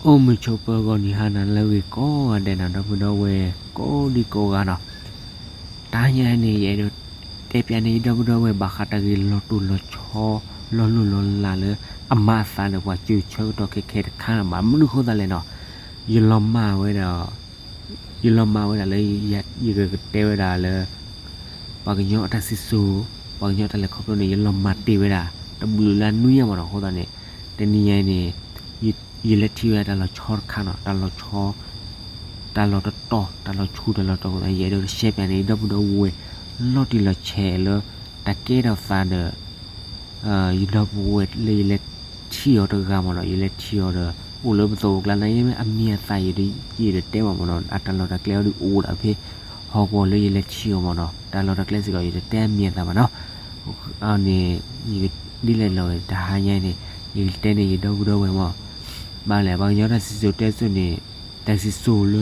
အိၣ်မုာ်ဆိးပၢၤဂီၤနံၤဟါနၤလၢအဂ့ၤကိးဂၤဒဲးနီၤ ဒီပုၢ်ဒီဝဲၢ်ကိးဒံကိးဂၤနီၤ, တဟါညါအံၤန့ၣ် ယအဲၣ်ဒိးတဲပၠးန့ၢ်ယဒီပုၢ်ဒီဝဲၢ် ဘၣ်ဃးတၢ်ဂ့ၢ်လီၤတိၢ်လီၤဆီ လီၤလိၢ်လီၤလးလၢ အမၤအသးဒီးပှၤစၢၤဆၢကတီၢ်ခဲခဲတခါနီၤ, ဘၣ်မနုၤအဃိသတးလဲၣ်နီၤ, ယလီၤမၢ်ဝဲဒၣ် ယလီၤမၢ်ဝဲဒၣ်လၢ ယကကတဲဝဲဒၣ်လၢ ပှၤကညီအတၢ်စံၣ်စိၤ, ပှၤကညီတၢ်လဲၤခီဖျိန့ၣ် ယလီၤမၢ်တ့ၢ်ဝဲဒၣ် တဘျုးလၢအနွံညါမ့ၢ်နီၤ, အဃိသတးန့ၣ် တနံၤညါအံၤန့ၣ် ယလဲၤထံၣ်ဝဲဒၣ်တၢ်လီၤဆီတခါနီၤ, တၢ်လီၤဆီ တၢ်လီၢ်တတီၤ, တၢ်လီၤဆူတၢ်လီၢ်တတီၤအဃိသတး ယအဲၣ်ဒိးရှဲပၠးန့ၢ် ဒီပုၢ်ဒီဝဲၢ် လီၤတံၢ်လီၤဆဲးလၢ တၢ်ကဲထီၣ်သးဒီး ယဒီပုၢ်ဝဲၢ်လၢယလဲၤထံၣ်အီၤတဂၤမ့ၢ်နီၤ, ယလဲၤထံၣ်အီၤဒီး အိၣ်လၢပသိးပကျါန့ၣ် အမံၤအသၣ်ယတတဲဘၣ်မ့ၢ်နီၤ, အတၢ်လီၢ်တၢ်ကျဲအီၤဒုးအိၣ်ဒၣ်ဖဲ ဟီၣ်ကဝီၤလၢယလဲၤထံၣ်အီၤမ့ၢ်နီၤ, တၢ်လီၢ်တၢ်ကျဲစ့ၢ်ကီး ယတတဲအမံၤအသၣ်ဘၣ်နီၤ, န့ၣ် ယကဒ်လဲၣ်လီၤဝဲတဟါညါန့ၣ် ယကတဲန့ၢ်ယဒီပုၢ်ဒီဝဲၢ်မ့ၢ် ဘၣ်လဲၣ် ပှၤကညီတၢ်စံၣ်စိၤတဲစိၤန့ၣ် တၢ်စံၣ်စိၤလၢ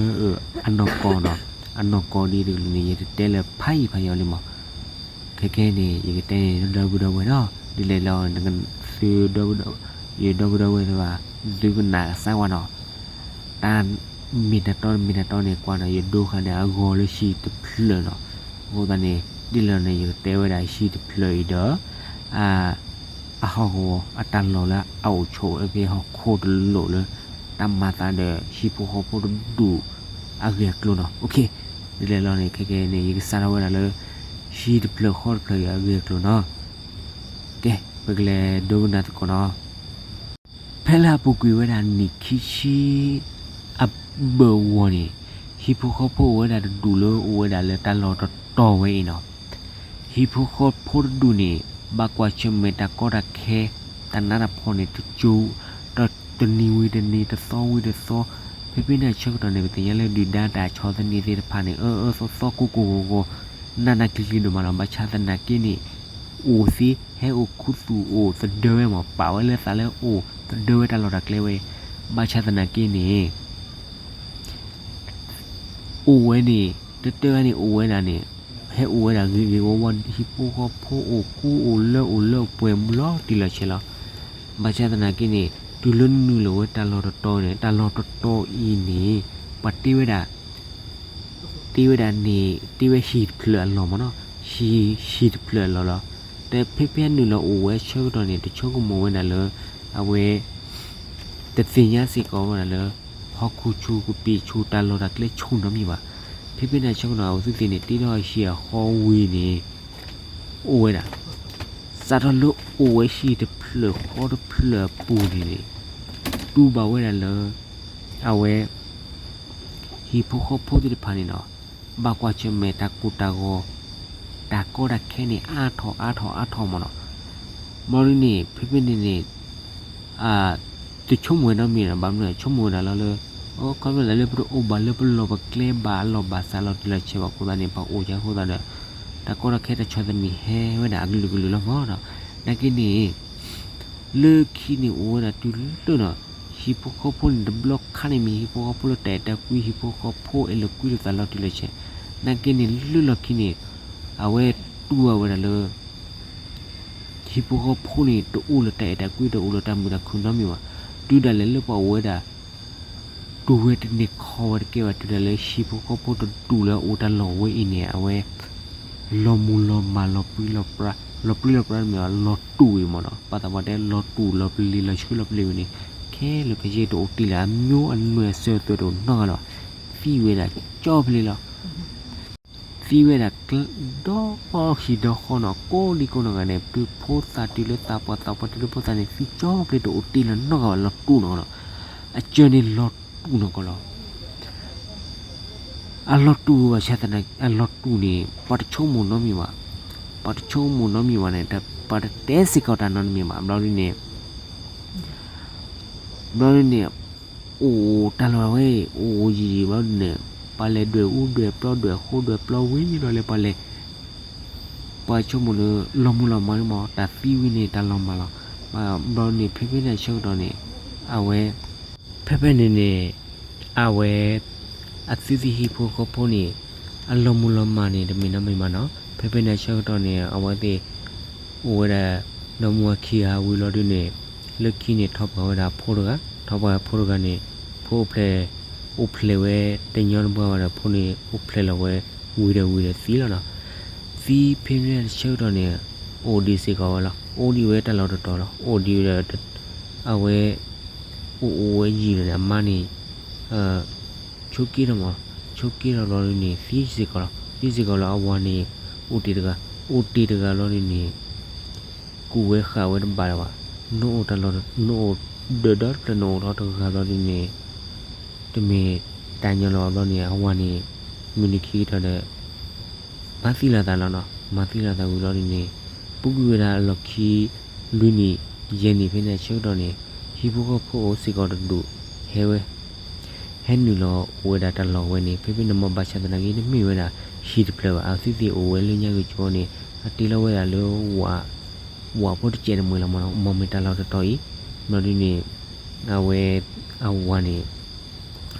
အနီၢ်ကီၢ်နီၤ, အနီၢ်ကီၢ်ဒ်တကလုာ်န့ၣ် ယတတဲလၢဖးယံၤဖးယီၤလံမ့ၢ်, ခဲခဲန့ၣ် ယကတဲန့ၢ်ဒီပုၢ်ဒီဝဲၢ်နီၤ, ဒ်လဲၣ်လီၤ သု ယဒီပုၢ်ဒီဝဲၢ်သ့ၣ်တဖၣ် သုကနၣ်ကစၢ်ဝဲနီၤ, တၢ်မ့ၢ်တၢ်တီတမ့ၢ်တၢ်တီန့ၣ် ကွၢ်နီၤ ယဒိဃာ်န့ၣ် အဂီၤလၢဟံၣ်တဖျၢၣ်နီၤ, အဃိသတးန့ၣ် ဒ်လဲၣ်န့ၣ် ယကတဲဝဲဒၣ်ဟံၣ်တဖျၢၣ်အံၤဒီး အဟီၣ်ကဝီၤအတၢ်လီၢ်လၢအအိၣ်ဆိးဝဲဖဲဟီၣ်ခိၣ်တလိၣ်လၢ တၢ်မၤသးဒီးဟံၣ်ဖိဃီဖိတဒူၣ်အဂ့ၢ်အကျိၤနီၤ, ဒ်လဲၣ်လီၤန့ၣ် ခဲခဲန့ၣ် ယကစးထီၣ်ဝဲဒၣ်လၢ ဟံၣ်တဖျၢၣ်ဃီတဖျၢၣ်အံၤအဂ့ၢ်အကျိၤနီၤ, ကဲ ပကလဲၤဒိကနၣ်သကိးနီၤ ဖဲလၢအပူၤကွံာ်ဝဲဒၣ်နံၣ်ခံဆံ အဘၢၣ်ဝီၤန့ၣ် ဟံၣ်ဖိဃီဖိအိၣ်ဝဲဒၣ်တဒူၣ်လၢအိၣ်ဝဲဒၣ်လၢတၢ်လီၢ်တတီၤဝဲအံၤနီၤ, ဟံၣ်ဖိဃီဖိတဒူၣ်န့ၣ် ဘၣ်ကွၢ်ဆၢၣ်မဲာ်တၢ်ကီတၢ်ခဲ တၢ်နးတၢ်ဖှီၣ်န့ၣ် တစိၤ တနံၤဝံၤတနံၤ တသီဝံၤတသီ, ဖဲဖဲန့ၣ်အဆၢကတီၢ်န့ၣ် ပသ့ၣ်ညါလၢဒုၣ်ဒါတၢ်ဆီၣ်သနံးသ့ၣ်တဖၣ်န့ၣ် အၢအၢသီသီကိၢ်ကိၢ်ဂီၤဂီၤ နးနးကျံၤကျံၤဒိၣ်မးလီၤ, ဘၣ်ဆၣ်သနာ်က့န့ၣ် အိၣ်သ့ ဟဲအိၣ်ခူသူၣ်အိၣ်သဒၢဝဲမး ပာ်ဝဲလၢသးလၢအိၣ်သဒၢဝဲတၢ်လီၢ်တၢ်ကျဲဝဲ, ဘၣ်ဆၣ်သနာ်က့န့ၣ် အိၣ်ဝဲန့ၣ် တၢ်တၢ်န့ၣ်အိၣ်ဝဲဒၣ်န့ၣ် ဟဲအိၣ်ဝဲဒၣ်ဂ့ၤဂ့ၤဝါဝါ ဟံၣ်ဖိဃီဖိအိၣ်ဃူအိၣ်လၢအိၣ်လၢအပှဲၤလီၤတံၢ်လီၤဆဲးလီၤ, ဘၣ်ဆၣ်သနာ်က့န့ၣ် တုၤလၢနုာ်လီၤဝဲတၢ်လီၢ်တတီၤန့ၣ် တၢ်လီၢ်တတီၤအံၤန့ၣ် ပှၤတ့ဝဲဒၣ် တ့ဝဲဒၣ်န့ၣ် တ့ဝဲဟံၣ်တဖျၢၣ်အလီၢ်မးနီၤ, ဟံၣ် ဟံၣ်တဖျၢၣ်အလီၢ်လီၤ, တဖဲဖဲနုာ်လီၤအိၣ်ဝဲဆၢကတီၢ်န့ၣ် တဆိကမိၣ်ဝဲဒၣ်လၢ အဝဲ တသ့ၣ်ညါစ့ၢ်ကီးဝဲဒၣ်လၢ ဟီၣ်ခိၣ်ဆူၣ်ကပံာ်ဆူၣ်တၢ်လီၢ်တၢ်ကျဲဆူၣ်နီတမံၤဘၣ်, ဖဲဖဲန့ၣ်ဆၢကတီၢ်အဝဲသ့ၣ်န့ၣ် တ့ထီၣ်ဟံၣ်အဃီဝံၤန့ၣ် အိၣ်ဝဲဒၣ် စးထီၣ်လၢအိၣ်ဝဲဟံၣ်တဖျၢၣ်ဃီတဖျၢၣ်အပူၤန့ၣ်န့ၣ် တူၢ်ဘၣ်ဝဲဒၣ်လၢ အဝဲ ဟံၣ်ဖိဃီဖိသ့ၣ်တဖၣ်န့ၣ်နီၤ ဘၣ်ကွၢ်ဆၢၣ်မဲာ်တၢ်ကိၢ်တၢ်ဂီၤ တၢ်ကီတၢ်ခဲန့ၣ် အါထီၣ်အါထီၣ်အါထီၣ်မးနီၤ, ဘျီဒ်န့ၣ် ဖဲဖဲန့ၣ်န့ၣ် တဆိကမိၣ်ဝဲနီတမံၤနီၤ, ဘၣ်မနုၤဆိကမိၣ်ဝဲဒၣ်လီၤလၢ ခီဖျိလၢပတအိၣ်ဘၣ်လၢပလီၢ်ပကျဲဘၣ်အလီၢ်ဘၣ်စးလီၤတံၢ်လီၤဆဲးဘၣ်အဃိသတးန့ၣ် ပှၤအိၣ်ကဲအဃိသတးဒီး တၢ်ကီတၢ်ခဲတၢ်ဆီၣ်သနံးဟဲဝဲဒၣ်အကလုာ်ကလုာ်လီၤမးနီၤ, နာ်က့န့ၣ် လၢခံန့ၣ်အိၣ်ဝဲဒၣ်တုၤလၢနီၤ ဟံၣ်ဖိဃီဖိန့ၣ် တဘျီခါန့ၣ်မ့ၢ်ဟံၣ်ဖိဃီဖိလၢတၢ်အဲၣ်တၢ်ကွံ ဟံၣ်ဖိဃီဖိအဲၣ်လီၤကွံလိာ်သးလီၤတံၢ်လီၤဆဲး, နာ်က့န့ၣ် လၢလီၢ်ခံန့ၣ် အဝဲတူၢ်ဘၣ်ဝဲဒၣ်လၢ ဟံၣ်ဖိဃီဖိန့ၣ် တအိၣ်လၢတၢ်အဲၣ်တၢ်ကွံ တအိၣ်လၢတၢ်မုာ်တၢ်ခုၣ်နီတမံၤဘၣ်, တုၤဒၣ်လဲာ်လၢပှၤအိၣ်ဝဲဒၣ် တူၢ်ဝဲတန့ၢ်ခီၣ်ဝဲတကဲဘၣ် တုၤဒၣ်လဲာ်ဟံၣ်ဖိဃီဖိတဒူၣ်လၢအအိၣ်တၢ်လီၢ်ဝဲအံၤန့ၣ် အဝဲ လီၤမုၢ်လီၤမၢ်လီၤပြံလီၤပြါ လီၤပြံလီၤပြါတမ့ၢ်ဘၣ် လီၤတူာ်အံၤမးနီၤ, ပှၤသးပှၢ်တဲလီၤတူာ်လီၤပလ့ၤလီၤဆှၢလီၤပလ့ၤဝဲန့ၣ် ခဲလၢာ်ခဲဆ့တအိၣ်တ့ၢ်လၢၤ အမျိုးအနွယ်အစၢၤအသွဲၣ်တအိၣ်နီတဂၤလၢၤဘၣ်, သံဝဲဒၣ်ကၠီပလ့ၤလီၤ သံဝဲဒၣ် ဒီဟံၣ်ဒီဃီနီၤ ကိးဒံကိးနီၢ်ဂၤဒဲး တုၤဖိသၣ်တုၤလၢသးပှၢ် သးပှၢ်တုၤလၢဖိသၣ်န့ၣ် သံကၠီပလ့ၤတအိၣ်တ့ၢ်လၢၤနီတဂၤဘၣ် လီၤတူာ်နီၤနီၤ, အစၢၤန့ၣ်လီၤတူာ်နီၤကီးလီၤ, အလီၤတူာ်ဘၣ်ဆၣ်သနာ် အလီၤတူာ်န့ၣ် ပှၤတဆိကမိၣ်နီတမံၤဘၣ်, ပှၤတဆိကမိၣ်နီတမံၤဘၣ်န့ၣ် ပှၤတတဲစ့ၢ်ကီးတၢ်နီတမံၤဘၣ် ဘျီဒ်န့ၣ် ဘျီဒ်န့ၣ် အိၣ်တၢ်လီၢ်ဝဲ အိၣ်ယံာ်ယံာ်ဘျီဒ်န့ၣ် ပှၤလဲၤဒွဲၣ်အူဒွဲၣ်ပျီဒွဲၣ်ဃိဒွဲၣ်ပျီဝံၤလီၤလၢပှၤလဲၤ ပှၤဆိကမိၣ်လၢ လီၤမုၢ်လီၤမၢ်န့ၣ်မး တၢ်သံဝံၤန့ၣ် တၢ်လီၤမၢ်လီၤ, ဘျီန့ၣ် ဖဲဖဲန့ၣ်အဆၢကတီၢ်န့ၣ် အဝဲ ဖဲဖဲန့ၣ်န့ၣ် အဝဲ အသုသ့ၣ်ဟံၣ်ဖိဃီဖိန့ၣ် အလီၤမုၢ်လီၤမၢ်န့ၣ် တမ့ၢ်နီတမံၤဘၣ်နီၤ, ဖဲဖဲန့ၣ်အဆၢကတီၢ်န့ၣ် အဝဲသ့ၣ် အိၣ်ဝဲဒၣ် ဒီမါဝၤခံဂၤဝံၤလီၤဒ်န့ၣ် လၢခံန့ၣ် ထီၣ်ပှၢ်ဝဲဒၣ်အဖိတဂၤ, ထီၣ်ပှၢ်အဖိတဂၤန့ၣ် ဖိအိၣ်ဖျဲၣ်, အိၣ်ဖျဲၣ်ဝဲတညီတဘှါဘၣ်ဒီး ဖိန့ၣ်အိၣ်ဖျဲၣ်လီၤဝဲ, ဝံၤဒီးဝံၤဒီးသံလီၤနီၤ. သံဖဲန့ၣ်တဆၢကတီၢ်န့ၣ် အိၣ်ဒံးစ့ၢ်ကီးဝဲလီၤ. အိၣ်ဒံးဝဲတၢ်လီၢ်တတီၤလီၤ. အိၣ်ဒံးဝဲဒီး အဝဲ အိၣ်အိၣ်ဝဲယံာ်လီၤန့ၣ် အမါန့ၣ် ဆိးက့ထီၣ်မး, ဆိးက့ထီၣ်ဘျီဒ်န့ၣ် သံစ့ၢ်ကီးလီၤ. သံစ့ၢ်ကီးလီၤ အဝၤန့ၣ် အိၣ်တ့ၢ်တဂၤ, အိၣ်တ့ၢ်တဂၤဘျီဒ်န့ၣ် ကူၣ်ဝဲဃာ်ဝဲတဘၣ်လၢၤဘၣ်. နအိၣ်တၢ်လီၢ်, နအိၣ်ဒီးဒီတဖျၢၣ် နအိၣ်ထီၣ်တဂၤဘျီဒ်န့ၣ် တမ့ၢ်တၢ်ညီလီၤဘျီန့ၣ် အဝၤန့ၣ် မုၢ်နံၤခံကတၢၢ်ဒီး မၤသံလိာ်သးလီၤနီၤ. မၤသံလိာ်သးဝံၤဘျီဒ်န့ၣ် ပူၤကွံာ်ဝဲဒၣ်အလီၢ်ခံ လွံၢ်နံၣ် ယဲၢ်နံၣ်ဖဲန့ၣ်အဆၢကတီၢ်န့ၣ် ဟံၣ်ဖိဃီဖိအိၣ်စ့ၢ်ကီးတဒူၣ် ဟဲဝဲ ဟဲနုာ်လီၤအိၣ်ဝဲဒၣ်တၢ်လီၢ်ဝဲန့ၣ် ဖဲဖဲန့ၣ်မ့ၢ်ဘၣ်ဆၣ်သနာ်က့ တမ့ၢ်ဝဲဒၣ် ဟံၣ်တဖျၢၣ်ဘၣ်. အဝဲသ့ၣ်သ့ၣ်အိၣ်ဝဲလၢညါက့ၤကၠိန့ၣ် အတ့လီၤဝဲဒၣ်လၢ ဝၣ်ဖိတစဲးတမှဲၤလီၤမးနီၤ. မ့ၢ်မ့ၢ်တၢ်လီၢ်တတီၤအံၤ ဘျီဒ်န့ၣ် အဝဲ အဝၤန့ၣ်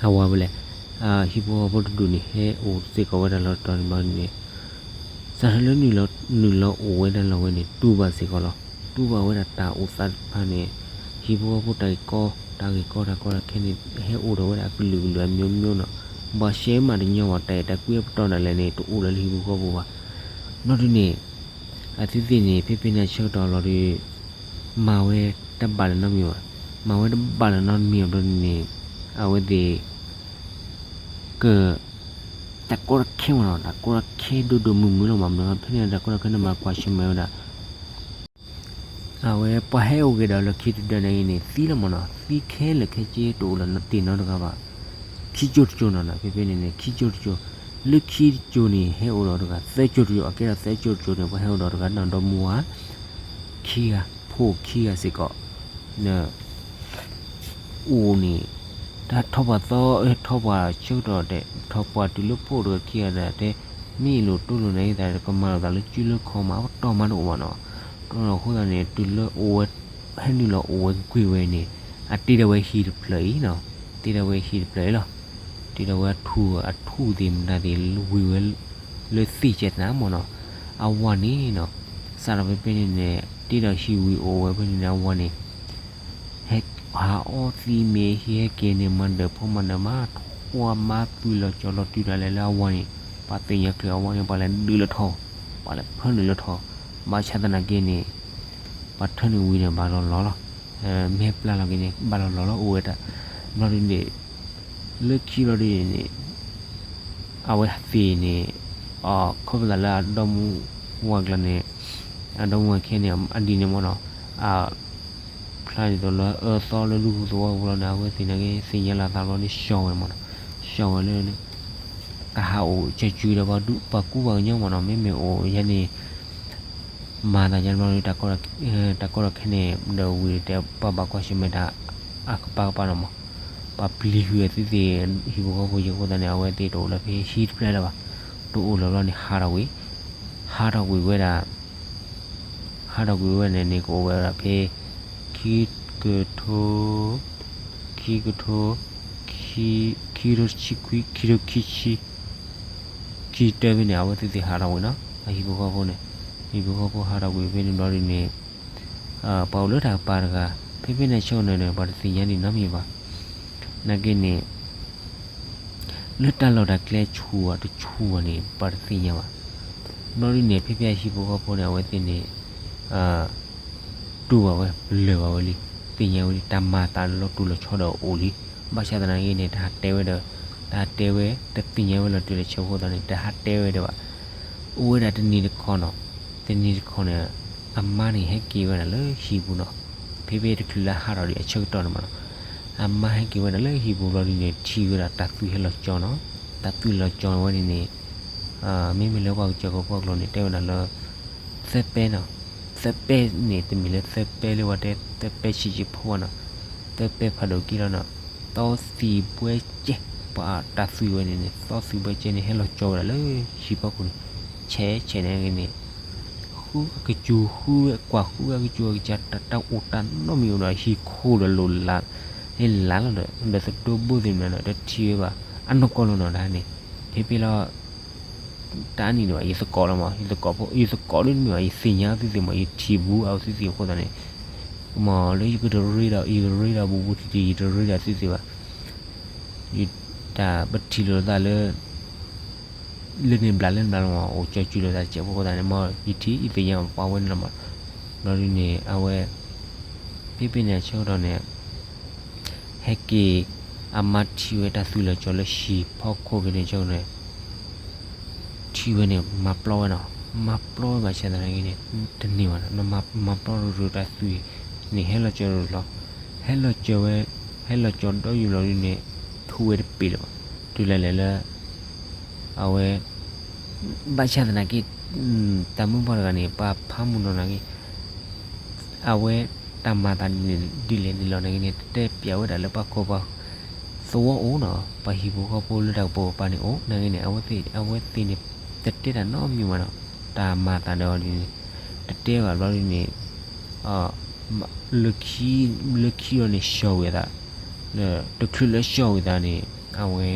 အဝၤဝဲလဲၣ်, ဟံၣ်ဖိဃီဖိတဒူၣ်န့ၣ် ဟဲအိၣ်စ့ၢ်ကီးဝဲဒၣ်လီၤတတီၤန့ၣ်ဘျီဒ်န့ၣ် စးထီၣ်လၢ နုာ်လီၤအိၣ်ဝဲဒၣ်လီၢ်ဝဲန့ၣ် တူၢ်ဘၣ်စ့ၢ်ကီးလီၤ. တူၢ်ဘၣ်ဝဲဒၣ်တၢ်အိၣ်သးတဖၣ်န့ၣ် ဟံၣ်ဖိဃီဖိတၢ်ဂ့ၢ်ကီ တၢ်ဂ့ၢ်ကီတၢ်ကီတၢ်ခဲန့ၣ် ဟဲအိၣ်ဒီးဝဲဒၣ်အကလုာ်ကလုာ်အမျိုးမျိုးနီၤ. ဘၣ်ရှဲမးတညီဘၣ် တၢ်အဲၣ်တၢ်ကွံအပတီၢ်ဒၣ်လဲာ်န့ၣ် တအိၣ်လၢဟံၣ်ဖိဃီဖိဘၣ်. ဘျီဒ်န့ၣ် အဝဲသ့ၣ်န့ၣ် ဖဲဖဲန့ၣ်အဆၢကတီၢ်လီၤဒီး မၤဝဲတဘၣ်လၢၤနီတမံၤဘၣ်. မၤဝဲတဘၣ်လၢၤနီတမံၤဘျီဒ်န့ၣ် အဝဲသ့ၣ် က တၢ်ကီတၢ်ခဲမးနီၤ, တၢ်ကီတၢ်ခဲဒိၣ်ဒိၣ်မုၢ်မုၢ်လီၤမး. ဖဲန့ၣ်တၢ်ကီတၢ်ခဲန့ၣ် မၤကွၢ်ဆၢၣ်မဲာ်ဝဲဒၣ် အဝဲပှၤဟဲအိၣ်က့ၤဒီးလၢခံတဒၢန့ၣ်အံၤန့ၣ် သံလီၤမးနီၤ. သံခဲလၢာ်ခဲဆ့ တအိၣ်လၢၤတ့ၢ်နီတဂၤဘၣ်. ခံကၠိတကၠိနီၤနီၤ, ဖဲဖဲန့ၣ်န့ၣ် ခံကၠိတကၠိ, လၢခံတကၠိန့ၣ် ဟဲအိၣ်ဒီးတဂၤ သၢကၠိတကၠိ, အကဲဒီးသၢကၠိတကၠိန့ၣ် ပှၤဟဲအိၣ်ဒီးတဂၤနီၤ ဒီမါဝၤ ခံဂၤ, ဖိခံဂၤစ့ၢ်ကီး န့ၣ် အိၣ်န့ၣ် တၢ်ထီၣ်ပှၤသီ ထီၣ်ပှၤဆၢကတီၢ်တဲ ထီၣ်ပှၤတုၤလၢဖိတဂၤခံဂၤဒီးတဲ မ့ၢ်အ့ၣ်လိာ်တိလိာ်န့ၣ် တၢ်ကမၤလိာ်သးလၢစုလၢခီမး အပတီၢ်မးတအိၣ်ဘၣ်နီၤ. တအိၣ်လီၤအဃိသတးန့ၣ် တုၤလၢအိၣ်ဝဲ ဟဲနုာ်လီၤအိၣ်ဝဲကွံာ်ဝဲန့ၣ် အတ့ဒီးဝဲဟံၣ်တဖျၢၣ်အံၤနီၤ, တ့ဒီးဝဲဟံၣ်တဖျၢၣ်အံၤလီၤ. တ့ဒီးဝဲအထူၣ် အထူၣ်သ့ၣ်မတၤသ့ၣ် ဝံၤဝဲ လၢသ့ၣ်ကဲတနၤမးနီၤ. အဝၤန့ၣ်နီၤ စးထီၣ်ဖဲဖဲန့ၣ်န့ၣ် တ့ဒီးဟံၣ်ဝံၤအိၣ်ဝဲဖဲန့ၣ်န့ၣ် အဝၤန့ၣ် ဟဲဟးအီသံးမ့ၢ် ဟံးဟဲက့ၤန့ၣ် မၤဒၢးဖိမၤဒၢးမါ ထွါမါပုၢ်လီၤကၠီလီၤတုၤဒၣ်လဲာ်လၢအဝၤန့ၣ် ပှၤသ့ၣ်ညါချုးအဝၤန့ၣ် ပှၤလဲၤဒုးလၢထီၣ်, ပှၤလဲၤဖၢနုာ်လၢထီၣ်, ဘၣ်ဆၣ်သနာ်က့န့ၣ် ပှၤထၢနုာ်ဝံၤန့ၣ် ဘၣ်လီၤလီၤလီၤ, မ့ၢ်ပျၢ်လီၤက့ၤန့ၣ် ဘၣ်လီၤလီၤလီၤ အိၣ်ဝဲဒၣ်, ဘျီဒ်န့ၣ် လၢခံဘျီဒ်န့ၣ် အဝဲသ့ၣ်န့ၣ် ခီဖျိလၢအဒီမါဝၤကျါန့ၣ် အဒီမါဝၤခဲန့ၣ် အဒ်န့ၣ်မးနီၤ, အဖျါန့ၣ်သိးလၢအၢသီလၢဒူပူၤသဝီပူၤလီၤန့ၣ် အဝဲသ့ၣ်န့ၣ်က့ သ့ၣ်ညါလီၤသးဘျီန့ၣ် ဆှီဝဲမးနီၤ, ဆှီဝဲလၢ တၢ်ဟးအိၣ်ကၢစုဒီးပှၤကူပှၤကညီမးနီၤ, မ့မ့ၢ်အိၣ်ယဲန့ၣ် မၤသးယဲန့ၣ်ဘျီန့ၣ် တၢ်ကီတၢ်ခဲန့ၣ် ဒီးဝံၤတဲပှၤဘၣ်ကွၢ်ဆၢၣ်မဲာ်တၢ်အကပၤကပၤနီၤမး, ပှၤပျံၤကွံာ်အဝဲသ့ၣ်သ့ၣ် ဟံၣ်ဖိဃီဖိယဲအဃိသတးန့ၣ် အဝဲသ့ၣ်တအိၣ်လၢဖဲဟံၣ်တဖျၢၣ်လၢၤဘၣ်, တအိၣ်လၢၤဘျီန့ၣ် ဟးထီၣ်ကွံာ်, ဟးထီၣ်ကွံာ်ဝဲဒၣ် ဟးထီၣ်ကွံာ်ဝဲန့ၣ်န့ၣ် ကအိၣ်ဝဲဒၣ်ဖဲ ခံကထိ ခံကထိ ခံကထိတဆံခွံ ခံကထိခံဆံ ခံကတၢၢ်ဖဲန့ၣ် အဝဲသ့ၣ်သ့ၣ်ဟးထီၣ်ကွံာ်နီၤ, အဟံၣ်ဖိဃီဖိန့ၣ်, ဟံၣ်ဖိဃီဖိဟးထီၣ်ကွံာ်ဖဲန့ၣ်ဘျီဒ်န့ၣ် ပှၤအိၣ်လၢတၢ်ကပၤတဂၤ ဖဲဖဲန့ၣ်ဆၢကတီၢ်န့ၣ် ပှၤတသ့ၣ်ညါဒံးနီတမံၤဘၣ်, နာ်က့န့ၣ် လၢတၢ်လီၢ်တၢ်ကျဲဆူၣ်ဘၣ်တဆူၣ်ဘၣ်န့ၣ် ပှၤတသ့ၣ်ညါဘၣ်, ဘျီဒ်န့ၣ် ဖဲဖဲအဟံၣ်ဖိဃီဖိန့ၣ် အဝဲသ့ၣ်န့ၣ် တူၢ်ဘၣ်ဝဲ ပလၢၢ်ဘၣ်ဝဲလံ, သ့ၣ်ညါဝဲလံ တၢ်မၤသးလီၤတူၢ်လီၤဆီဒီးအိၣ်လံ, ဘၣ်ဆၣ်သနာ်က့န့ၣ် တဟးတဲဝဲဒီး တဟးတဲဝဲ တသ့ၣ်ညါဝဲလီၤတူၢ်လီၤဆီအဃိသတးန့ၣ် တဟးတဲဝဲဒၣ်ဘၣ်, အိၣ်ဝဲဒၣ်တနံၤတခီနီၤ, တနံၤတခီန့ၣ် အမါန့ၣ်ဟဲက့ၤဝဲဒၣ်လၢဟံၣ်ပူၤနီၤ, ဖဲဖဲတချုးလၢဟးထီၣ်ဒံးအဆၢကတီၢ်န့ၣ်မးနီၤ, အမါဟဲက့ၤဝဲဒၣ်လၢဟံၣ်ပူၤဘျီဒ်န့ၣ် ထံၣ်ဝဲဒၣ်တၢ်သွံၣ်ဟဲလီၤကၠီနီၤ, တၢ်သွံၣ်လီၤကၠီဝဲန့ၣ်န့ၣ် မ့မ့ၢ်လၢပှၤကစၢၢ်ခိၣ်ဖိအကျိာ်န့ၣ် တဲဝဲဒၣ်လၢ သၢပဲနီၤ, သၢပဲန့ၣ် တမ့ၢ်လၢသၢပဲလၢပှၤတဲ သၢပဲဆံးဆံးဖိဘၣ်နီၤ, သၢပဲဖးဒိၣ်က့လီၤနီၤ, သီသံၣ်ဘှဲကဲ, ပှၤတၢ်သွံၣ်ဝဲန့ၣ်န့ၣ် သီသံၣ်ဘှဲကဲန့ၣ် ဟဲလီၤကၠီဝဲဒၣ်လၢဟံၣ်ဖီခိၣ်န့ၣ်, ဆဲးဆဲးန့ၣ်က့န့ၣ် ဃုအကစူၤ ဃုဝဲ ကွၢ်ဃုဝဲအကစူၤအကစၢ် တၢ်တၢ်အိၣ်တၢ်နီတမံၤအိၣ်ဒီး ဟံၣ်ခိၣ်ဒီးလိၣ်လး လၢလါလီၤဒီး ဒီးသဒိဘိသ့ၣ်မနုၤဒီး တထံၣ်ဝဲဘၣ် အနီၢ်ကီၢ်လီၤနီၤ တၢ်န့ၣ် ဖဲဖဲလီၤ တၢ်နံၣ်န့ၣ်ဘၣ် ယသကိးလီၤမး ယသကိးဖိ ယသကိးဒ်န့ၣ်မ့ၢ်ဘၣ် ယသ့ၣ်ညါသုသ့ၣ်မး ယထံၣ်ဘူးအဝဲသုသ့ၣ်အဃိသတးန့ၣ် မ့ၢ်လၢယကတရ့ဒီး ယကရ့ဒီးဘူးဘူးထံထံ ယတရ့ဒီးသုသ့ၣ်ဘၣ် ယတၢ်ပထံၣ်လိာ်သးလၢ လၢန့ၣ်ဘျးလၢန့ၣ်ဘျးလီၤမး အိၣ်ကၠီၤကၠူလိာ်သးစဲးဖိအဃိသတးန့ၣ် မ်ယထံၣ်ယသ့ၣ်ညါပှၤဝဲန့ၣ်လီၤမး. ဘျီဒ်န့ၣ် အဝဲ ဖဲဖဲန့ၣ်အဆၢကတီၢ်န့ၣ် ဟဲက့ၤ အမါထံၣ်ဝဲတၢ်သွံၣ်လီၤကၠီၤလၢဟံၣ်ဖီခိၣ်ဖဲန့ၣ်အဆၢကတီၢ်န့ၣ် ထံၣ်ဝဲန့ၣ် မၤပျီဝဲနီၤ, မၤပျီဝဲဘၣ်ဆၣ်သနာ်က့န့ၣ် တန့ၢ်ဘၣ်နီၤ, မၤပျီရူၤရူၤတၢ်သွံၣ်န့ၣ် ဟဲလီၤကၠီၤရူၤလီၤ, ဟဲလီၤကၠီၤဝဲ, ဟဲလီၤကၠီၤဒီးယုၢ်လီၤဒ်န့ၣ် ထူဝဲတပ့ၤလၢၤဘၣ်, တုၤလၢလဲၤလၢ အဝဲ ဘၣ်ဆၣ်သနာ်က့ တၢ်မုၢ်ပှၢ်တဂၤန့ၣ် ပှၤဖးမုၢ်နီၢ်သနာ်က့ အဝဲတၢ်မၤသးဒ်လဲၣ်ဒ်လဲၣ်န့ၣ်လီၤ နာ်က့န့ၣ် တတဲပျးဝဲဒၣ်လၢပှၤခိၣ်ပှၤသဝီအိၣ်နီၤ, ပှၤဟံၣ်ဖိဃီဖိလၢတၢ်ကပိာ်ကပၤန့ၣ်အိၣ် နာ်က့န့ၣ် အဝဲသ့ၣ်န့ၣ် တတဲတၢ်နီတမံၤဘၣ်နီၤ, တၢ်မၤသးဒီးအီၤဒ်န့ၣ် တတဲဘၣ်ဘျီဒ်န့ၣ် လၢခံအီၤန့ၣ် ဆှီၣ်ဝံၤသး, တချုးလၢဆှီၣ်ဝံၤသးန့ၣ် အဝဲ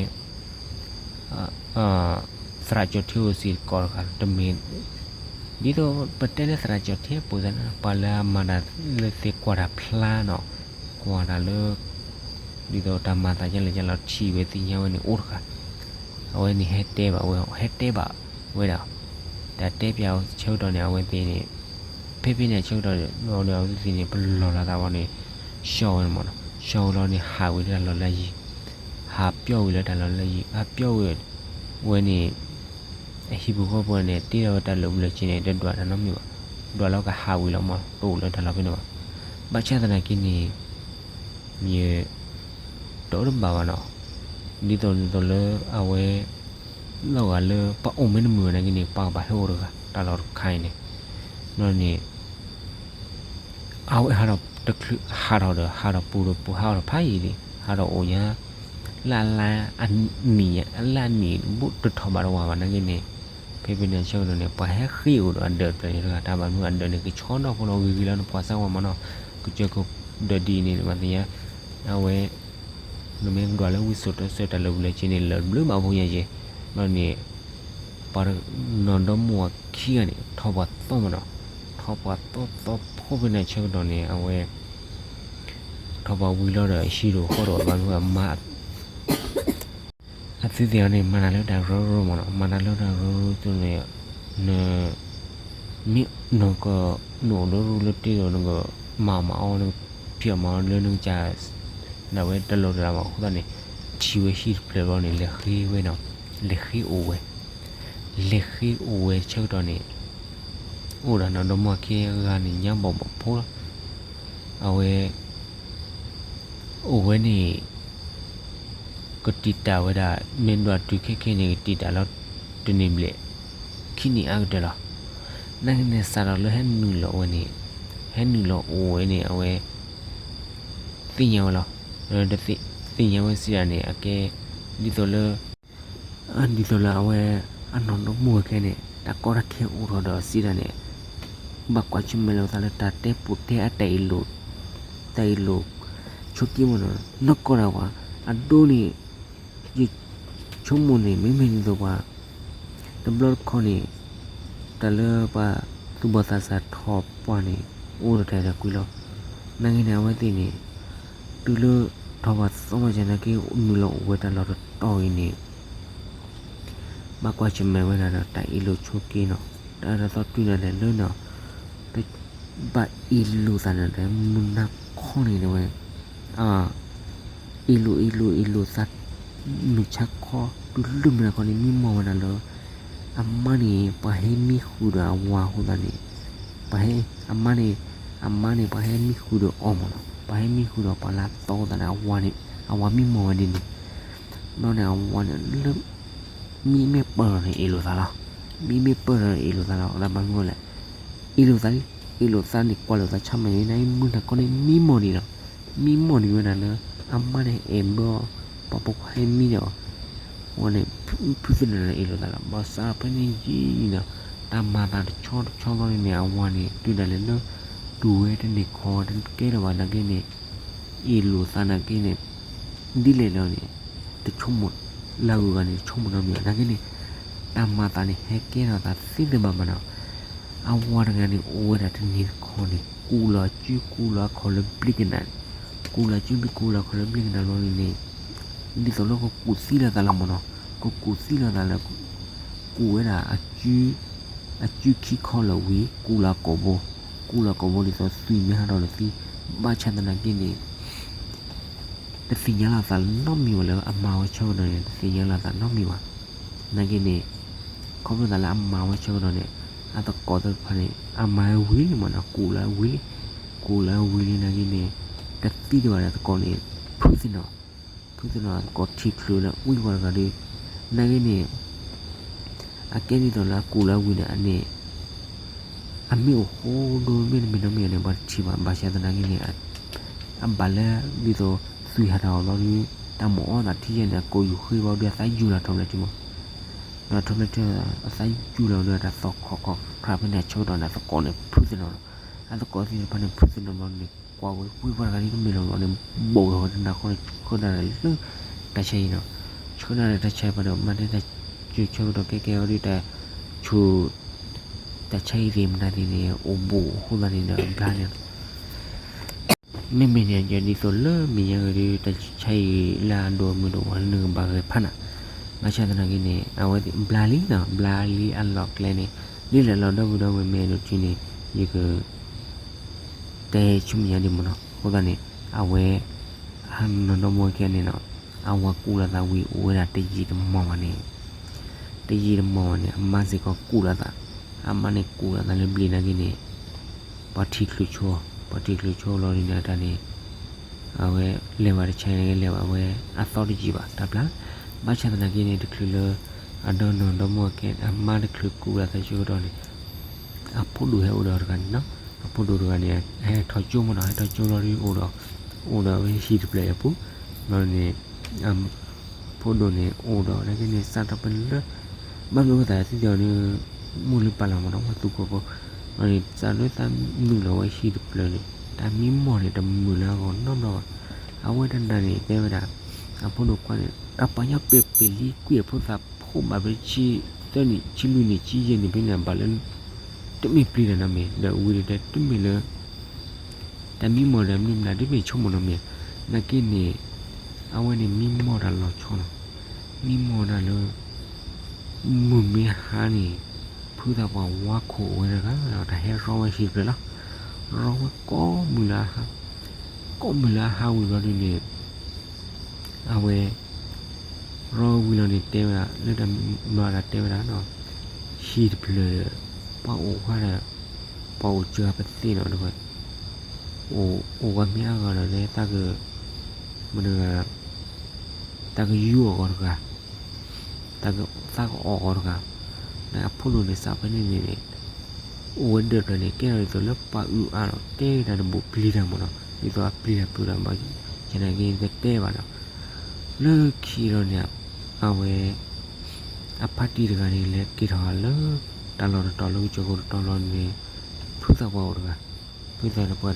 သရၣ်ကၠီၤထ့အိၣ်စ့ၢ်ကီးတဂၤ တမ့ၢ် ဒ်သိးပတဲလၢသရၣ်ကၠီၤထ့အပူၤသးန့ၣ် ပှၤလၢအမၤတၢ်လၢသ့ကွၢ်တၢ်ဖျါနီၤ, ကွၢ်တၢ်လၢ ဒ်သိးတၢ်မၤသးကလဲၣ်ကလဲၣ်ထံၣ်ဝဲသ့ၣ်ညါဝဲန့ၣ်အိၣ်တဂၤ, အဝဲန့ၣ်ဟဲတဲဘၣ်ဝဲ ဟဲတဲဘၣ်ဝဲဒၣ်, တၢ်တဲပျးဆၢကတီၢ်န့ၣ် အဝဲသ့ၣ်န့ၣ် ဖဲဖဲန့ၣ်အဆၢကတီၢ်န့ၣ် အဝဲသ့ၣ်န့ၣ် ပလီၢ်လီၤသးဝံၤန့ၣ် ဆှီၣ်ဝဲန့ၣ်မးနီၤ, ဆှီၣ်ဝဲလီၤန့ၣ် ဟးဝံၤလၢတၢ်လီၢ်လၢယံၤ, ဟးပျီဝံၤလၢတၢ်လီၢ်လၢယံၤ ဟးပျီဝံၤ ဝဲန့ၣ် အဟံၣ်ဖိဃီဖိန့ၣ် တ့ထီၣ်ဝဲတၢ်လၢာ်ဘျၢၣ်စ့န့ၣ် တဒွးတၢ်နီတမံၤဘၣ်, ဒွးလီၤကဟးဝံၤလီၤမး တအိၣ်လၢတၢ်လီၢ်ဖဲန့ၣ်ဘၣ်, ဘၣ်ဆၣ်သနာ်က့န့ၣ် ယ တအိၣ်တဘၣ်ဘၣ်နီၤ, ဒ်သိးဒ်သိးလၢအဝဲ လီၤဂာ်လၢပှၤအိၣ်မ့ၢ်တမုာ်ဘၣ်နာ်က့န့ၣ် ပှၤကဘၣ်ဟဲအိၣ်တဂၤ တၢ်လီၢ်တခါအံၤန့ၣ်, ဘျီန့ၣ် အဝဲဟးထီၣ်တချုး ဟးထီၣ်ဒီး ဟးထီၣ်ပူၤဒီးပူၤ ဟးထီၣ်ဖးယံၤလံ ဟးထီၣ်အိၣ်ညါ လၢအလါ အနံၣ် လၢအနံၣ်ဘူးတထီၣ်ဘၣ်တဝာ်ဘၣ်နာ်က့န့ၣ်, ဖဲဖဲန့ၣ်အဆၢကတီၢ်န့ၣ် ပှၤဟဲဃ့အိၣ်ဒီးအဒၢးတဖျၢၣ်န့ၣ်တဂၤ တၢ်ဘၣ်မနုၤအဒၢးန့ၣ် ကဆီနီၢ်ဖိလီၤဂ့ၤဂ့ၤလီၤန့ၣ် ပှၤစၢ်ဝဲမးနီၤ, ကစၢၢ်ခိၣ်ဒၢးဒ်အံၤန့ၣ် မၤသ့ၣ်ညါ အဝဲ နမ့ၢ်ဒွးလၢဝံစိာ်တၢ်စၢၢ်တၢ်လၢာ်ဘျၢၣ်စ့န့ၣ် လၢာ်ဘျုးဘၣ်ဖိညါက့ၤ, ဘျီန့ၣ် ပှၤနီၢ်ဒီမါဝၤခံဂၤန့ၣ် ထီၣ်ပှၤသီမးနီၤ, ထီၣ်ပှၤသီသီဖိဖဲန့ၣ်အဆၢကတီၢ်န့ၣ် အဝဲ ထီၣ်ပှၤဝံၤလီၤဒီး ဟံးဒီးဃီဒီး ဘၣ်မနုၤအမါ အသုသ့ၣ်အီၤန့ၣ် မၤတၢ်လၢတၢ်ရၢရၢမးနီၤ, မၤတၢ်လၢတၢ်ရၢရၢသိးန့ၣ် န မ့ၢ်နက နအိၣ်လၢရူလၢတ့ဒီး နကမၤအီၣ်မၤအီ နကဖံးအီၣ်မၤအီလၢနကစၢ် ဒၣ်ဝဲတလီၤတလးဘၣ်အဃိသတးန့ၣ် ထံၣ်ဝဲဟံၣ်တဖျၢၣ်ဘျီန့ၣ် လဲၤဃ့ဝဲနီၤ, လဲၤဃ့အိၣ်ဝဲ, လဲၤဃ့အိၣ်ဝဲဆၢကတီၢ်န့ၣ် အိၣ်ဒီးနီၢ်ဒီမါဝၤခံဂၤန့ၣ် ညါဘီၣ်ဘီၣ်ဖိလီၤ, အဝဲ အိၣ်ဝဲန့ၣ် ကတံာ်တာ်ဝဲဒၣ် မ့ၢ်ဒွးတုၤခဲခဲန့ၣ် ကတံာ်တာ်လီၤ တနံၣ်ဘျဲၣ် ခံနံၣ်အါကတၢၢ်လီၤ. နာ်က့န့ၣ် စးထီၣ်လၢဟဲနုာ်လီၤဝဲန့ၣ် ဟဲနုာ်လီၤအိၣ်ဝဲန့ၣ် အဝဲ သ့ၣ်ညါဝဲလီၤ. သ့ၣ်ညါဝဲစံးဒၣ်န့ၣ် အကဲ ဒ်သိးလၢ ဒ်သိးလၢအဝဲ အနီၢ်ဒီမါဝၤခံဂၤန့ၣ် တၢ်ကီတၢ်ခဲအိၣ်ထီၣ်ဒီးစံးဒၣ်န့ၣ် ဘၣ်ကွၢ်ဆၢၣ်မဲာ်လိာ်သးလၢတၢ်တဲပူၤတဲအတၢ်အ့ၣ်လိာ် တၢ်အ့ၣ်လိာ်ဆိးက့မးနီၤ နီၢ်ကီၢ်ဒၣ်ဝဲ အဒိန့ၣ် ယဆိကမိၣ်န့ၣ် မ့မ့ၢ်ဒ်သိးပှၤ တဘျီတခီန့ၣ် တၢ်လၢပှၤသူၣ်ဘီၣ်သးစၢ်ထီၣ်ပှၢ်န့ၣ် အိၣ်ဒီးတၢ်အဲၣ်တၢ်ကွံလီၤ. နာ်က့န့ၣ် အဝဲသ့ၣ်န့ၣ် တုၤလၢထီၣ်ပှၤသီမးစ့ၢ်နာ်က့ နုာ်လီၤအိၣ်ဝဲတၢ်လီၢ်တတီၤအံၤန့ၣ် ဘၣ်ကွၢ်ဆၢၣ်မဲာ်ဝဲဒၣ်ဒီးတၢ်အ့ၣ်လိာ်ဆိးက့နီၤ တၢ်အၢတၢ်သီတုၤဒၣ်လဲာ်လၢနီၤ ဘၣ်အ့ၣ်လိာ်သးန့ၣ်ဒီး မုၢ်နၤခီန့ၣ်တဲဝဲ အ့ၣ်လိာ်အ့ၣ်လိာ်အ့ၣ်လိာ်သး မုၢ်ဆါခီ တုၤလၢမုၢ်နၤခီန့ၣ် မံမီၢ်ဝဲဒၣ်လၢ အမါန့ၣ် ပှၤဟဲမံဃုာ်ဒီးအဝၤအဃိသတးန့ၣ် ပှၤဟဲ အမါန့ၣ် အမါန့ၣ် ပှၤဟဲမံဃုာ်ဒီးအီၤမးနီၤ ပှၤဟဲမံဃုာ်ဒီးပှၤလၢအသီအဃိသတးန့ၣ် အဝၤန့ၣ် အဝၤမံမီၢ်ဝဲဒ်န့ၣ် ဘျီန့ၣ် အဝၤန့ၣ်လၢ မံမ့ၢ်ပၢၢ်ထီၣ်န့ၣ် အ့ၣ်လိာ်သးလီၤ. မံမ့ၢ်ပၢၢ်ထီၣ်န့ၣ် အ့ၣ်လိာ်သးလီၤ တၢ်ဘၣ်မနုၤလဲၣ် အ့ၣ်လိာ်သးလံ အ့ၣ်လိာ်သးန့ၣ် ကွၢ်လိာ်သးဆါမးန့ၣ် နမုၢ်နၤခီန့ၣ် မံမီၢ်ဒံးလီၤ. မံမီၢ်ဒံးဝဲဒၣ်လၢ အမါန့ၣ်အဲၣ်ဘၢအီၤ ပှၤပိာ်ခွါဟဲမံဒီး အဝၤန့ၣ် ဖုသနၢၣ်န့ၣ် အ့ၣ်လိာ်သးလီၤ. ဘၣ်ဆၣ်ဖဲန့ၣ်ယံၤဒီး တၢ်မၤသးတဆီတဆီဘျီန့ၣ်န့ၣ် အဝၤန့ၣ် တုၤဒၣ်လဲာ်လၢ တူၢ်ဝဲတန့ၢ်ခီၣ်ဝဲတကဲလၢၤဘၣ်နာ်က့န့ၣ် အ့ၣ်လိာ်သးနာ်က့န့ၣ် ဒ်လဲၣ်လီၤန့ၣ် တဆိကမိၣ် လၢအဂုၤအဂၤန့ၣ် တဆိကမိၣ်နီတမံၤဘၣ် နာ်က့န့ၣ် တၢ်မၤသးန့ၣ် ဟဲကဲထီၣ်သးသ့သ့ဘၣ်ဘၣ်နီၤ. အဝၤတဂၤန့ၣ် အိၣ်ဝဲဒၣ်တနံၤတခီန့ၣ် ကူးလီၤအစုကူးလီၤအခီၣ်လၢဘျံးကနၣ်န့ၣ် ကူးလီၤအစုကူးလီၤအခီၣ်လၢဘျံးကနၣ်ဘျီန့ၣ်န့ၣ် ဒ်သိးလၢကကူးသံလိာ်သးလီၤမ့ၢ်နီၤ, ကကူးသံလိာ်သးလၢ ကူးဝဲဒၣ် အစုခံခီလၢာ်ဝံၤ ကူးလၢကိာ်ဘိ, ကူးလၢကိာ်ဘိ ဒ်သိးသွံၣ်မ့ၢ်ဟးထီၣ်လၢာ်သံ, ဘၣ်ဆၣ်သနာ်က့န့ၣ် တသ့ၣ်ညါလီၤသးနီတမံၤဘၣ်လၢအမၤဝဲဆၢကတီၢ်န့ၣ် တသ့ၣ်ညါလီၤသးနီတမံၤဘၣ်. နာ်က့န့ၣ် ခီဖျိသးလၢအမၤဝဲဆၢကတီၢ်န့ၣ် အသကိးသ့ၣ်တဖၣ်န့ၣ် အမၤဝံၤလံမ့ၢ်နီၤ, ကူးလၢဝံၤလံ, ကူးလၢဝံၤလံနာ်က့န့ၣ် တသံဒံးဘၣ်ဒီးသကိးန့ၣ် ဖုးသ့ၣ်နီၣ်, ဖုးသ့ၣ်နီၣ်သကိးထံချုးလၢဝံၤဝဲတဂၤဒီး နာ်က့န့ၣ် အကဲဒ်သိးလၢအကူးလၢဝံၤန့ၣ် အန့ၣ် အမ့ၢ်အိၣ်ဃိဒိၣ်မ့ၢ်တမ့ၢ်နီတမံၤန့ၣ် ပှၤတထံၣ်ဘၣ်, ဘၣ်ဆၣ်သနာ်က့န့ၣ် အဘၣ်လၢဒ်သိးသွံၣ်ဟးထီၣ်လီၤဒီး တၢ်မၤအီၣ်သးထံၣ်ယဲန့ၣ် အကိာ်ယူၤဃ့ဘၣ်ဒီးအသးယူၤလီၤထီၣ်ဖျဲၣ်ထံမး, ဒီးထီၣ်ဖျဲၣ်ထံ အသးယူၤလီၤဒီးတၢ်သီၣ်ခီၣ်ခီၣ်ခရၣ်ဖဲန့ၣ် အဆၢကတီၢ်န့ၣ် အသကိးန့ၣ်ဖုးသ့ၣ်နီၣ်လီၤ. အသကိးသ့ၣ်တဖၣ်န့ၣ် ဖုးသ့ၣ်နီၣ်ဘျီန့ၣ် ကွၢ်ဝဲဝံၤပှၤတဂၤဒ်ကမ့ၢ်လီၤဘျီန့ၣ် ဘိးထီၣ်ဝဲတနၤဃီန့ၣ် ဆှၢတၢ်ဒီးလၢ တၢ်ဆါဟံၣ်နီၤ, ဆှၢတၢ်ဒီးတၢ်ဆါဟံၣ်ပှၤဒီး မၤန့ၢ်တၢ်ဆၢကတီၢ်ကဲကဲအီၤဒီးတၢ်ဆူ တၢ်ဆါဟံၣ်သ့ၣ်မတၤသ့ၣ်န့ၣ် အိၣ်ဘူးအဃိသတးန့ၣ်ဒီး အဘျါန့ၣ်လီၤ. မ့မ့ၢ်န့ၣ် ယဒ်သိးလၢမဲာ်ညါက့ၤဒီး တၢ်ဆါဟံၣ်လၢအဒိၣ်မုၢ်ဒိၣ်ဝဲလၢနကဘၣ်ဂဲၤဖးနၤ, ဘၣ်ဆၣ်သနာ်က့န့ၣ် အဝဲသ့ၣ်ဘျါလံနီၤ, ဘျါလံအလီၢ်ကျဲန့ၣ် ဒ်လဲၣ်လီၤ ဒီပုၢ်ဒီဝဲၢ် မ့ၢ်အဲၣ်ဒိးထံန့ၣ် ယက တဲဆူမဲာ်ညါဒံးမ့ၢ်နီၤ, အဃိသတးန့ၣ် အဝဲ အနီၢ်နီၢ်မီၢ်ကဲန့ၣ်နီၤ, အဝဲကူးလိာ်သးဝံၤအိၣ်ဝဲဒၣ်တယံာ်တမီၢ်ဘၣ်န့ၣ်, တယံာ်တမီၢ်ဘၣ်န့ၣ် အမါစ့ၢ်ကီးကူးလိာ်သး, အမါန့ၣ်ကူးလိာ်သးလၢဘျ့နာ်က့န့ၣ် ပှၤထံၣ်ချုးဆိ, ပှၤထံၣ်ချုးဆိလီၤဒ်န့ၣ်တၢ်န့ၣ် အဝဲလဲၤဘၣ်တဆါန့ၣ် လဲၤဘၣ်ဝဲအသီတယံာ်ဘၣ်တၢ်ဘျါ, ဘၣ်ဆၣ်သနာ်က့န့ၣ် တချုးလၢ အဒီနီၢ်ဒီမီၢ်ကဲ အမါတချုးကူးလိာ်သးဆၢကတီၢ်န့ၣ် အဖိဒိၣ်ဟဲအိၣ်ဒီးတဂၤန့ၣ်နီၤ, အဖိဒိၣ်တဂၤန့ၣ် ဟဲထီၣ်ကၠိမ့ၢ်နီၤ, ဟဲထီၣ်ကၠိလီၤဒီးအိၣ်ဒီး အိၣ်ဒီးဝဲဟံၣ်တဖျၢၣ်အံၤအပူၤ, ဘျီန့ၣ် အဖိဒိၣ်န့ၣ် အိၣ်ဒီးနာ်က့န့ၣ် စးထီၣ်ဖဲလၢ ဘၣ်မနုၤအဃိသတး သ့ၣ်သ့ၣ်အီၤန့ၣ် မုၢ်လၢပာ်လီၤမ့ၢ်နီၤ ပှၤသူၣ်ကိာ်ဖိ, ဘျီန့ၣ် စးထီၣ်သးနုာ်လီၤဝဲဟံၣ်တဖျၢၣ်န့ၣ် တၢ်မံမီၢ်န့ၣ် တမုာ်လၢအဂီၢ်နီတဘျီဘၣ်. အဝဲတနၤန့ၣ် တဲဝဲဒၣ် အဖိဒိၣ်ခွါန့ၣ် တၢ်ပှၤညီပဲာ်ပဲာ်လံကွံာ်အဖိသၣ်ဖိဘၣ်ဖဲဆံသၢနံၣ် ဆံလွံၢ်နံၣ် ဆံယဲၢ်နံၣ်ဖဲန့ၣ် ဘၣ်လၢ တမ့ၢ်ပျံၤတၢ်နီတမံၤ ဒီးဝံၤဒီးတမ့ၢ်လၢ တၢ်မံမီၢ်ဒီးမနုၤမနုၤ တမ့ၢ်ဆိကမိၣ်နီတမံၤ, နာ်က့န့ၣ် အဝဲန့ၣ်မံမီၢ်တၢ်လီၤဆီနီၤ, မံမီၢ်တၢ်လၢ မုၢ်မ့ၢ်ဟါန့ၣ် ဖုသးပှၢ်ဝါခိၣ်အိၣ်ဝဲတဂၤ တၢ်ဟဲရီဝဲဟံၣ်တဖျၢၣ်လီၤ, ရီဝဲကိးမုၢ်လၢအဟါ, ကိးမုၢ်လၢအဟါဝံၤဘျီဒုန့ၣ် အဝဲ ရီဝံၤလီၤန့ၣ် တဲဝဲဒၣ် လၢတၢ်မံမီၢ်တၢ်တဲဝဲဒၣ်နီၤ, ဟံၣ်တဖျၢၣ် ပှၤအိၣ်ဝဲဒီး ပှၤအိၣ်စှၤပသ့ၣ်နီၤတဝဲ, အိၣ်ဝဲမ့ၢ်အါဂၤဒီး သးက မတဂၤ သးကယူအီၤဂီၤတဂၤ, သးကအီၣ်ဂီၤတဂၤ, ဒီးအဖိဒိၣ်န့ၣ် စးဖဲန့ၣ်န့ၣ်န့ၣ် အိၣ်ဝဲဒၢးတဖျၢၣ်န့ၣ် ကဲထီၣ်ဒ်သိးလၢပှၤအုၣ်အါဒီး တဲတၢ်တဘိးပျံၤတၢ်မ့ၢ်နီၤ, ဒ်သိးအပျံၤတၢ်ဖုးတၢ်ဘၣ်, ယနာ်က့တတဲဘၣ်နီ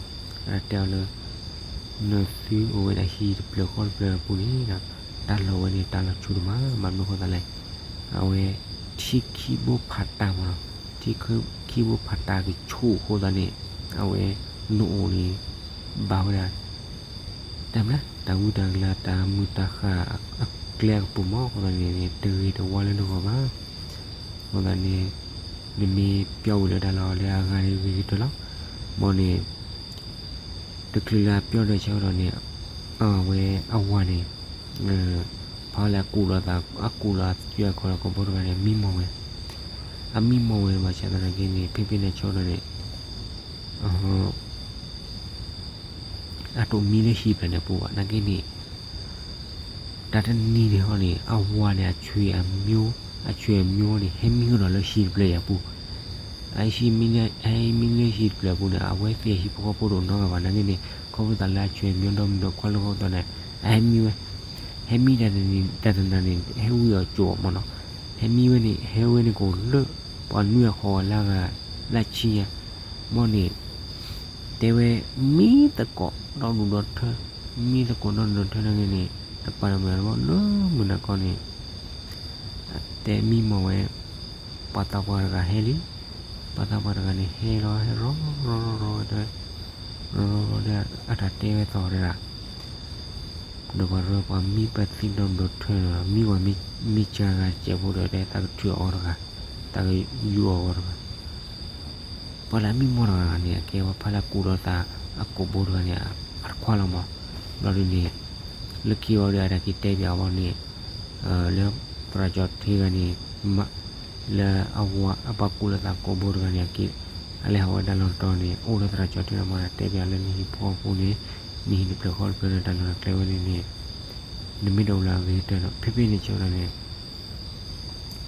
ၤ, လၢခံဒီးန့ၣ် အဝဲ အဖါတံၢ်တဂၤန့ၣ် လဲၤက့ၤထီၣ်လၢ တၢ်လီၢ်တတီၤလၢကစၢၢ်ခိၣ်တတီၤလီၤန့ၣ် ဖုသးပှၢ်အိၣ်တဂၤ, ဖုသးပှၢ်တဂၤန့ၣ် ထံၣ်အီၤဒီးကွၢ်တဲအီၤ, တဲအီၤလၢ နသုအိၣ်ဝဲဒၣ်ဟံၣ်တဖျၢၣ်ဃီတဖျၢၣ်အပူၤန့ၣ် တၢ်လီၢ်ဝဲန့ၣ် တၢ်လီၢ်ဆူၣ်တမး, ဘၣ်မနုၤအဃိသတးလဲၣ်, အဝဲ ထံခံဘိဖးတၢ်မ့ၢ်နီၤ, ထံခံဘိဖးတၢ်ကဆူၣ်အဃိသတးန့ၣ် အဝဲ နအိၣ်န့ၣ် ဘၣ်ဝဲဒၣ် တၢ်မနုၤ တၢ်ဝံတၢ်ကလၤ တၢ်မုာ်တၢ်ဃၣ်အကျဲအကပူၤမ့ၢ် အဃိသတးန့ၣ် တဂ့ၤတဝါလၢနဂီၢ်ဘၣ်. အဃိသတးန့ၣ် နမ့ၢ်ပျီဝံၤလၢတၢ်လီၢ်လၢအဂၤန့ၣ်ဂ့ၤကတၢၢ်လီၤ. မ်န့ၣ် တချုးလၢအပျီဒီးဆၢကတီၢ်န့ၣ် အဝဲအဝၤန့ၣ် ဖဲလၢအကူးလီၤသး အကူးလီၤအသွံၣ်အခီၣ်လီၤကဘီတဂၤန့ၣ် အမံမီၢ်ဝဲ, အမံမီၢ်ဝဲဘၣ်ဆၣ်သနာ်က့န့ၣ် ဖဲဖဲန့ၣ်ဆၢကတီၢ်န့ၣ် အတိၣ်မံလၢဟံၣ်ဖျၢၣ်န့ၣ်ပူၤဘၣ် နာ်က့န့ၣ် တၢ်တနံၤန့ၣ်ဟီန့ၣ် အဝၤန့ၣ် အဆွေမျိုး အဆွေမျိုးန့ၣ် ဟဲမံကဒီးလၢဟံၣ်တဖျၢၣ်အံၤအပူၤ, အဟံၣ်မံလၢ ဟဲမံလၢဟံၣ်တဖျၢၣ်အပူၤန့ၣ် အဝဲသ့ၣ်အဟံၣ်ဖိဃီဖိတအိၣ်နီတဂၤဘၣ် နာ်က့န့ၣ် ခီဖျိသးလၢအဆွေမျိုး ဒီမုၢ်ဒီခွါလိာ်ဃီသီန့ၣ် အဟဲမံဝဲ, ဟဲမံတၢ်တနံၤတၢ်တနၤန့ၣ် ဟဲဝံအီၤကၠိမ့ၢ်နီၤ, ဟဲမံဝဲန့ၣ် ဟဲဝဲန့ၣ်ကအိၣ်လၢ ပှၤနွံအဃိးလၢအဂၤ လၢဆံညါ မ်န့ၣ် တဲဝဲ မံသကိးဒီဒူၣ်ဒီထၢ, မံသကိးဒီဒူၣ်ဒီထၢနာ်က့န့ၣ် တပာ်တၢ်မုာ်တၢ်ဘီလၢမုၢ်နၤခီန့ၣ် တဲမံမီၢ်ဝဲ ပှၤသးပှၢ်တဂၤဟဲလံ, ပှၤသးပှၢ်တဂၤန့ၣ် ဟဲလီၤဟဲရီရီရီရီဝဲ ရီရီရီဒီး အတၢ်တဲဝဲသီၣ်ဝဲဒၣ်, ဒီးပှၤရၢပှၤမံပသံနီၣ်ဒိးထၢဒီး မံဝဲမံကၢဂၤစဲးဖိဒီး တဲသးကထုးအီၤတဂၤ, သးကယူၤအီၤဂီၢ်တဂၤ ပှၤလၢအမံမီၢ်တဂၤန့ၣ် အကဲဝဲဖးလၢကူးဒီးသးအကိာ်ဘိတဂၤန့ၣ် အတခွါလီၤမး. ဘျီဒုန့ၣ် လၢခံဝံၤဒီး အတၢ်က့ၤတဲပၠးအီၤန့ၣ် လၢသရၣ်ကၠီထံဂၤန့ၣ် လၢအဝၤအပှၤကူးလၢသးကိာ်ဘိတဂၤန့ၣ် အက့ၤ အလဲၤဟးဝဲတၢ်လီၢ်တတီၤန့ၣ် အိၣ်လၢသရၣ်ကၠီထံဒီးမၤတၢ်တဲပၠးလၢနဟံၣ်ဖိဃီဖိန့ၣ် နဟံၣ်တဖျၢၣ်ဃီတဖျၢၣ်ဒီးတၢ်လီၢ်တၢ်ကျဲဝဲန့ၣ်န့ၣ် နမ့ၢ်တအိၣ်လၢအဂ့ၤကတၢၢ်ဒီး ဖဲဖဲန့ၣ်ဆၢကတီၢ်န့ၣ်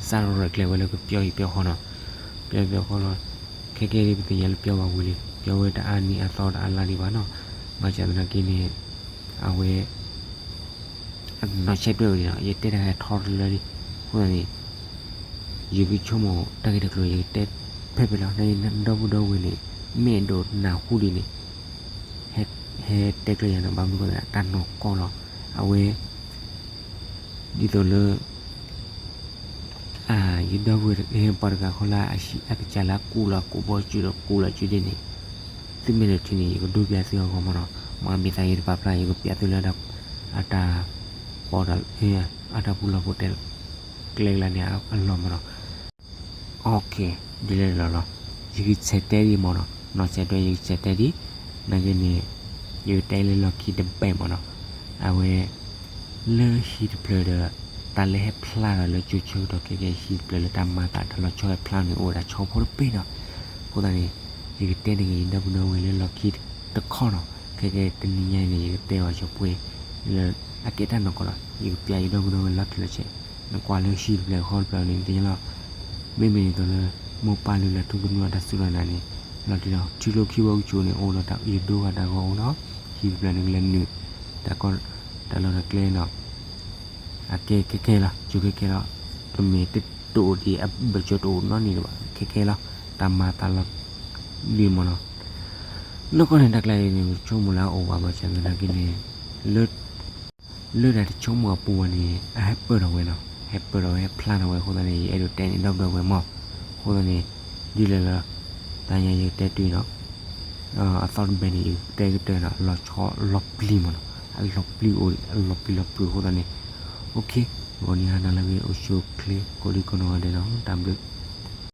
စးထီၣ်ရဲၣ်ကျဲၤဝဲလၢကပျီဟံၣ်ပျီဃီနီၤ, ပျီဟံၣ်ပျီဃီလီၤ. ခဲကဲဒ်ပသ့ၣ်ညါလၢပျီဘၣ်ဝံၤလံ, ပျီဝဲတအါနံၤအသီတအါလါဒံးဘၣ်နီၤ. ဘၣ်ဆၣ်သနာ်က့န့ၣ် အဝဲ အနီၢ်ဆဲးတွဲၣ်ဝဲန့ၣ်နီၤ, ယတဲတၢ်ဟဲထီတလၢလံ. အဃိသတးန့ၣ် ယကဆိကမိၣ်တၢ်ဂ့ၢ်တၢ်ကျိၤ ယကတဲဖဲဖဲလီၤ. နဒီပုၢ်ဒီဝဲၢ်န့ၣ် မ့ၢ်အဲၣ်ဒိးနၢ်ဟူဒ်န့ၣ် ဟဲတဲကျၢၤယၤနီၤ, ဘၣ်မနုၤအဃိသတး တၢ်နီၢ်ကီၢ်လီၤ. အဝဲ ဒ်သိးလၢ ယဒီပုၢ်ဝဲၢ်ပှၤတဂၤဃီလၢ အကစၢ်လၢအကူးလီၤအကိာ်ဘီစုဒီး ကူးလီၤစုဒ်န့ၣ် သုမ့ၢ်တထံၣ်န့ၣ် ယကဒိပၠးသုအဂီၢ်မးနီၤ. မ့ၢ်မ့ၢ်သးယတပာ်ဖျါ ယကပၠးသုလၢ အတၢ်ပီး အတၢ်ပူၤလီၢ်ဖိတဲ ကျဲကလါန့ၣ်အလီၢ်မးနီၤ. ဒ်လဲၣ်လီၤလီၤ, ယကဆဲးတဲဒံးမးနီၤ, နီၢ်ဆဲးတဲ ယကဆဲးတဲဒံး, နာ်က့န့ၣ် ယကတဲလၢလီၢ်ခံတဘ့ၣ်မးနီၤ. အဝဲ လၢဟံၣ်တဖျၢၣ်ဒီး တၢ်လၢဟဲဖျါထီၣ်လၢကၠိဆၢကတီၢ်ခဲကဲ ဟံၣ်တဖျၢၣ်လၢတၢ်မၤသးတၢ်လီၤဆီဟဲဖျါန့ၣ် အိၣ်ဝဲဒၣ်ဆီဖိတဘ့ၣ်နီၤ. အဃိသတးန့ၣ် ယကတဲန့ၢ်က့ၤယဒီပုၢ်ဒီဝဲၢ်လၢလီၢ်ခံတခီနီၤ. ခဲကဲတနံၤညါအံၤန့ၣ် ယကတဲအီၤဆိပှ့ၤ လၢအကဲတၢ်နီၢ်ကီၢ်လီၤ. ယကပၠးယဒီပုၢ်ဒီဝဲၢ်လီၤတံၢ်လီၤဆဲး, နကွၢ်လၢဟံၣ်တဖျၢၣ်ဃီတဖျၢၣ်န့ၣ် သ့ၣ်ညါလီၤ. မ့မ့ၢ်ဒ်သိးလၢ မိၢ်ပၢ်လုၢ်လၢ်ထူသနူအတၢ်စူၢ်တၢ်နာ်န့ၣ် လီၤတံၢ်လီၤ ထံကျိခံဘီကၠိန့ၣ် အိၣ်ဒီးတၢ်ယဒိဂၤတၢ်ဂီၤအိၣ်နီၤ. ဟံၣ်တဖျၢၣ်န့ၣ်ကလဲၤနုာ် တၢ်ကီ တၢ်လီၢ်တၢ်ကျဲနီၤ. အကဲခဲခဲလီၤ, ကၠိခဲခဲလီၤ. တမ့ၢ်တအိၣ်ဒံး အဘၢၣ်စၢၤတအိၣ်နီတမံၤဘၣ်, ခဲခဲလီၤ. တၢ်မၤသးလီၤလံမးနီၤ. နီၢ်ကီၢ်န့ၣ် တၢ်ကျါအံၤန့ၣ် ဆိကမိၣ်လၢအအိၣ်ဘၣ် ဘၣ်ဆၣ်သနာ်က့န့ၣ် လၢ လၢတၢ်တဆိကမိၣ်အပူၤဝဲန့ၣ် အဟဲပၢၢ်ထီၣ်ဝဲနီၤ, ဟဲပၢၢ်ထီၣ်ဝဲ ဟဲဖျါထီၣ်ဝဲအဃိသတးန့ၣ် ယအဲၣ်ဒိးတဲန့ၣ် ဒီပုၢ်ဒီဝဲၢ်မး. အဃိသတးန့ၣ် ဒ်လဲၣ်လီၤ, တၢ်ညါယကတဲတုၤနီၤ. အသီတဘ့ၣ်န့ၣ် ယကတဲကတၢၢ်နီၤ, လီၤဆီလီၤပျံၤမးနီၤ, အလီၤပျံၤအိၣ် အလီၤပျံၤလီၤပျံၤအဃိသတးန့ၣ် OK, ဂီၤနံၤဟါနၤလၢအဂ့ၤ အိၣ်ဆူၣ်အိၣ်ချ့ ကိးဒံကိးနီၢ်ဂၤဒဲးနီၤ, တၢ်ဘျုး.